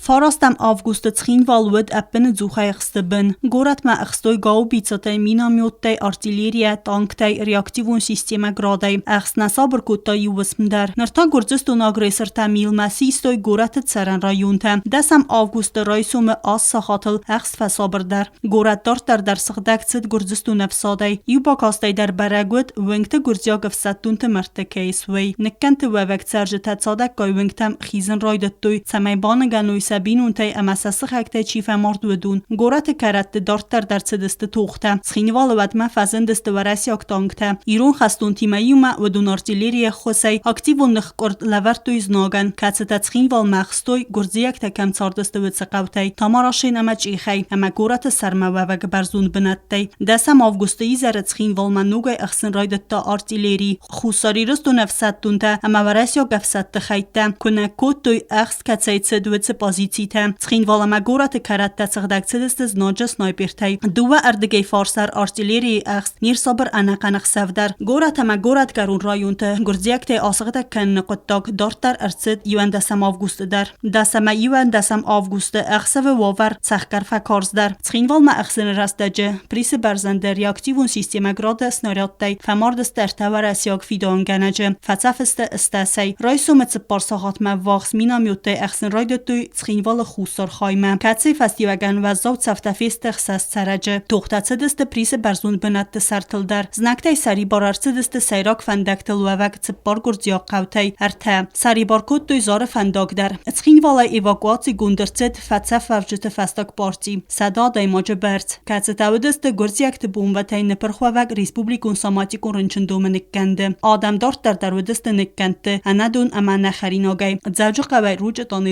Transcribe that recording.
Фарастӕм августы Цхинвал уыд ӕппыныдзухӕй ӕхсты бын. Горӕтмӕ ӕхстой гаубицӕтӕй, минометтӕй, артиллерийӕ, танктӕй, реактивон системӕ «Градӕй». Ӕхст нӕ сабыр кодта иу уысм дӕр. Ныр та Гуырдзыстоны агрессортӕ милмӕ систой горӕты цӕрӕн районтӕ. Дӕсӕм августы райсомы аст сахатыл ӕхст фӕсабырдӕр. Горӕт дарддӕр дӕр сыгъдӕг цыд Гуырдзыстоны ӕфсадӕй. Иу бакастӕй дӕр бӕрӕг уыд, уынгты гуырдзиаг ӕфсӕддонты мӕрдты кӕй суӕй. Ныккӕндты уӕвӕг цӕрджытӕ цадӕггай уынгтӕм хизын райдыдтой, цӕмӕй баныгӕной сӕ бинонтӕй ӕмӕ сӕ сыхӕгтӕй чи фӕмард, уыдон. Горӕты кӕрӕтты дарддӕр дӕр цыдысты тохтӕ. Цхинвалы уӕдмӕ фӕзындысты уӕрӕсейаг танктӕ. Ирон хӕстонтимӕ иумӕ уыдон артиллерийы ӕххуысӕй активон ныхкъуырд лӕвӕрдтой знагӕн, кӕцытӕ Цхинвалмӕ ӕхстой, гуырдзиӕгтӕ кӕм цардысты, уыцы хъӕутӕй, Тамарашен ӕмӕ Чъихӕй ӕмӕ горӕты сӕрмӕ уӕвӕг бӕрзонд бынӕттӕй. Дӕсӕм августы изӕры Цхинвалмӕ ногӕй ӕхсын райдыдта артиллери. Хуссар Ирыстоны ӕфсӕддонтӕ ӕмӕ уӕрӕсейаг ӕфсӕдты хӕйттӕ куынӕг кодтой, ӕхст кӕцӕй цыд, уыцы позицитӕ. Цхинвал ӕмӕ горӕты кӕрӕттӕ сыгъдӕг цыдысты знаджы снайпертӕй. Дыууӕ ӕрдыгӕй фарсӕр артиллерийы ӕхст не рсабыр ӕнӕхъӕн ӕхсӕв дӕр. Горӕт ӕмӕ горӕтгӕрон районты гуырдзиӕгтӕй асыгъдӕг кӕныны хъуыддаг дарддӕр ӕрцыд иуӕндӕсӕм августы дӕр. Дӕс ӕмӕ иуӕндӕсӕм августы ӕхсӕвы уавӕр цӕхгӕр фӕкарздӕр. Цхинвалмӕ ӕхсыны рӕстӕджы Присы бӕрзӕнды реактивон системӕ Град-ы снарядтӕй фӕмард сты ӕртӕ уӕрӕсейаг фидауынгӕнӕджы, фӕцӕф сты стӕсӕй. Райсомы цыппар сахатмӕ ввахс минометтӕй ӕхсын райдыдтой Цхинвалы хуссар хаймӕ, кӕцыйы фӕстиуӕгӕн уӕззау цӕфтӕ фесты ӕхсӕз цӕрӕджы. Тохтӕ цыдысты Присы бӕрзонд бынӕтты сӕртыл дӕр. Знӕгтӕй сӕрибар ӕрцыдысты сӕйраг фӕндӕгтыл уӕвӕг цыппар гуырдзиаг хъӕутӕй ӕртӕ. Сӕрибар кодтой Зары фӕндаг дӕр. Цхинвалӕй эвакуацигонд ӕрцыд фӕцӕфуӕвджыты фӕстаг парти, 100 адӕймаджы бӕрц, кӕцытӕ уыдысты гуырдзиӕгты бомбӕтӕй ныпырхуӕвӕг республикон соматикон рынчындомы ныккӕнды. Адӕм дарддӕр дӕр уыдысты ныккӕндты, ӕнӕдон ӕмӕ ӕнӕхӕринагӕй. Дзӕуджыхъӕуӕй Ручъы тъанелы.